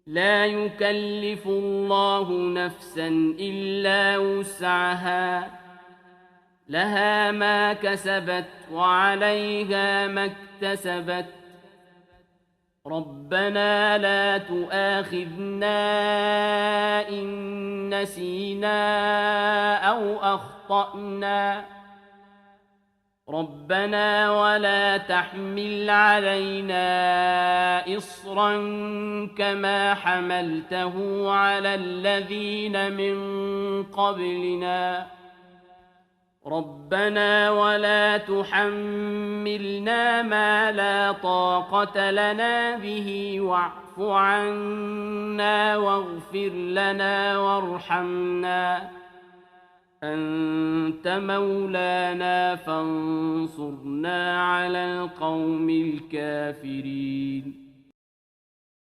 لا يكلف الله نفسا إلا وسعها، لها ما كسبت وعليها ما اكتسبت. ربنا لا تؤاخذنا إن نسينا أو أخطأنا. ربنا ولا تحمل علينا إصرا كما حملته على الذين من قبلنا. ربنا ولا تحملنا ما لا طاقة لنا به واعف عنا واغفر لنا وارحمنا، أنت مولانا فانصرنا على القوم الكافرين.